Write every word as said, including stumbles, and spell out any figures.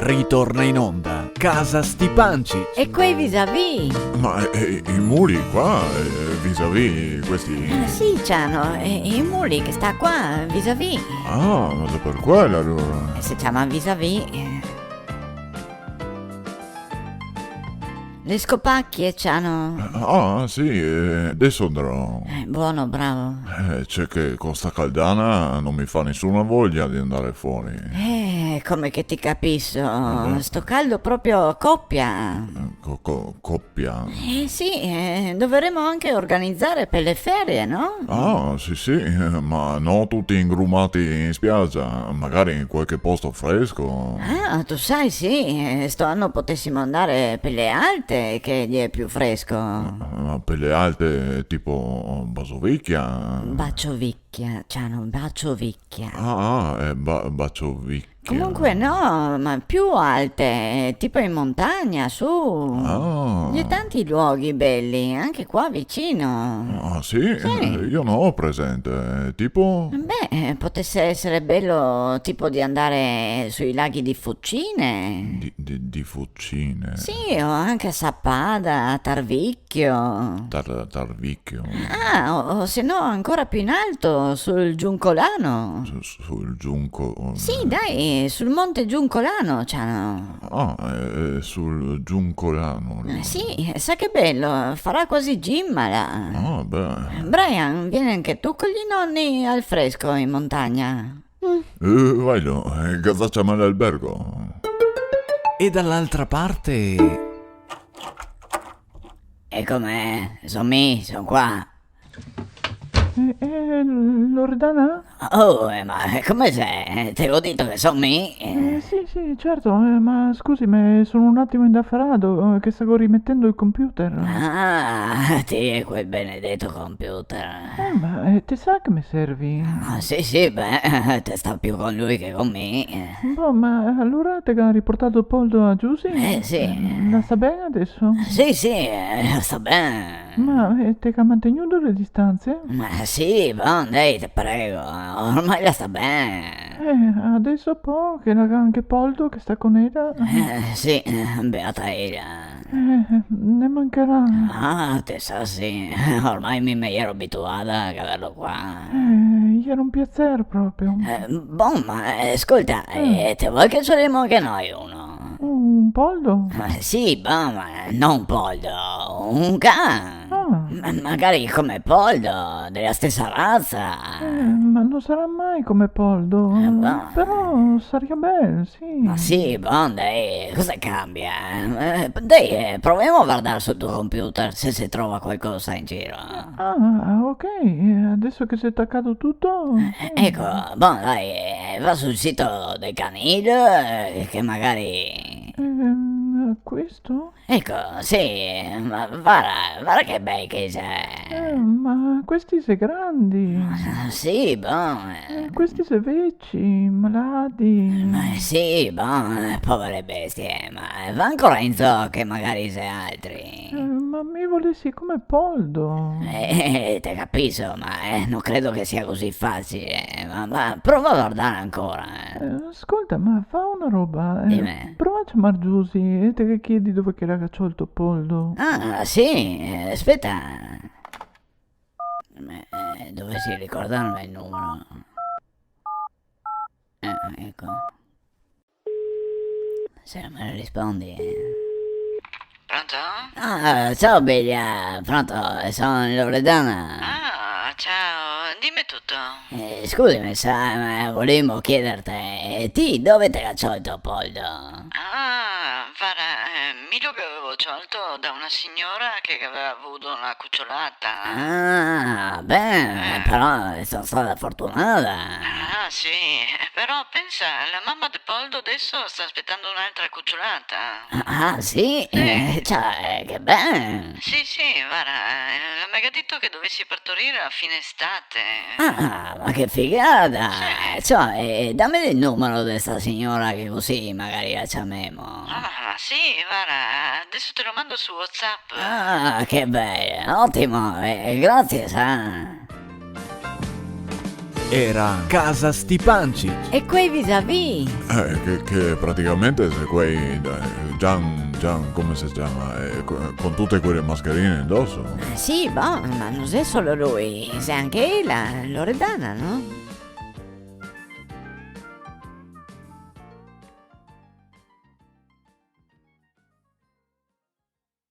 Ritorna in onda Casa Stipancich. E quei visavì? Ma, eh, eh, i muli qua, eh, visavì, questi... Eh, sì, Ciano, eh, i muli che sta qua, visavì. Ah, ma xe per quel alora. Eh, se ciama visavì, eh. Le scopacchie, Ciano. Ah, sì, eh, deso andrò. Eh, buono, bravo. Eh, xe che co sta caldana no me fa nisuna voia de andar fora. Eh, come che te capiso, eh, sto caldo proprio copia. Eh, co-, co-, copia? Eh, sì, eh, dovremo anche organizar per le ferie, no? Ah, sì, sì, eh, ma no tuti ingrumati in spiagia, magari in qualche posto fresco. Ah, te sa, sì, eh, sto ano podesimo andar per le Alte, che xe più fresco. Ma, ma per le Alte, tipo Basovicchia? Baciovic- Chia, Ciano, Baciovichia. Ah, ah, eh, Ba-, Baciovichia. Comunque no, ma più alte, tipo in montagna, su. Ah. Ghe xe tanti luoghi beli, anche qua vicino. Ah, sì? Sì. Eh, io no ho presente. Eh, tipo? Beh, eh, potesse essere bello tipo di andare sui laghi di Fucine. Di, di, di Fucine? Sì, o anche a Sappada, a Tarvicchio. Tar-, Tarvicchio. Ah, o, o se no ancora più in alto, sul Giuncolano. Su-, sul Giunco-, sì, dai, sul monte Giuncolano, Ciano. Ah, eh, sul Giuncolano, allora. Eh, sì, sa che bello, farà quasi gym là. Ah, beh. Brian, vieni anche tu con i nonni al fresco in montagna. Mm. Eh, vai là, eh, che facciamo l'albergo? E dall'altra parte? E com'è? Son mi, son qua. Eh, eh, Loredana? Oh, eh, ma, eh, come xe? Te go dito che son mi, eh. Eh, sì, sì, certo, eh, ma scusi, ma sono un attimo indaffarato, eh, che stavo rimettendo il computer. Ah, ti e quel benedeto computer. Eh, ma, eh, te sa che me servi? Ah, sì, sì, beh, te sta più con lui che con mi, eh. Boh, ma allora te ga riportato Poldo a Giusy? Eh, sì. Eh, la sta ben adeso? Sì, sì, eh, la sta ben. Ma, eh, te ga mantenuto le distanze? Ma sì, bon, dai, te prego, ormai la sta ben. Eh, adeso po che la ga anche Poldo che sta con ela. Eh, sì, eh, beata ela. Eh, ne mancherà. Ah, te sa, sì, ormai mi me iero abituada a averlo qua. Eh, iera un piaser proprio. Eh, bon, ma, eh, scolta, eh, te vol che ciolemo anche noi uno? Un poldo? Ma sì, bon, ma no un poldo, un can. Ah. Ma magari come Poldo, dela stesa raza. Eh, ma no sarà mai come Poldo. Eh, bon. Però saria bel, sì. Ma sì, bon, dai, cosa cambia? Eh, dai, eh, provemo a vardar sul to computer se se trova qualcosa in giro. Ah, ok, eh, adeso che xe tacà tuto, eh, sì. Eco, bon, dai, eh, va sul sito del canil, eh, che magari... Ehm, questo? Eco, sì, ma varda, varda che bei che xe. Eh, ma questi xe grandi. Ah, sì, bon, eh. Eh, questi xe veci, malati. Ma sì, bon, eh, povere bestie, ma va ancora in zoo che magari xe altri. Eh, ma mi volesi come Poldo. Eh, te capiso, ma, eh, no credo che sia così facile. Ma, ma prova a vardar ancora, eh. Eh, scolta, ma fa una roba, eh. Dime. Prova a ciamar Giusy e te ghe chiedi dove che la ga ciolto Poldo. Ah, sì, eh, speta. Eh, dovesi ricordarme el numero. Ah, eco. Se no me rispondi, eh. Pronto? Ah, ciao, bela. Pronto, son Loredana. Ah, ciao, dime tuto. Eh, scusime, sa, ma volevimo chiederte, eh, ti dove te ga ciolto Poldo? Ah, varda, eh, mi lo gavevo ciolto da una signora che gaveva avuto una cuciolata. Ah, beh, eh, però son stada fortunada. Ah, sì, però pensa, la mama de Poldo adeso sta spetando un'altra cuciolata. Ah, ah, sì? Sì. Eh, cioè, che ben. Sì, sì, varda, eh, la me ga dito che dovesi partorir a fine estate. Ah, ma che figata! Sì. Cioè, eh, dame el numero de sta signora che cusì magari la ciamemo. Ah, sì, varda, adeso te lo mando su WhatsApp. Ah, che bel, otimo, eh, grazie, sa. Era casa Stipancich. E quei visavì? Eh, che, che praticamente xe quei, eh, Gian, Gian, come se ciama? Eh, co- con tute quele mascherine indoso. Eh, sì, boh, ma no xe solo lui, xe anche ela, Loredana, no?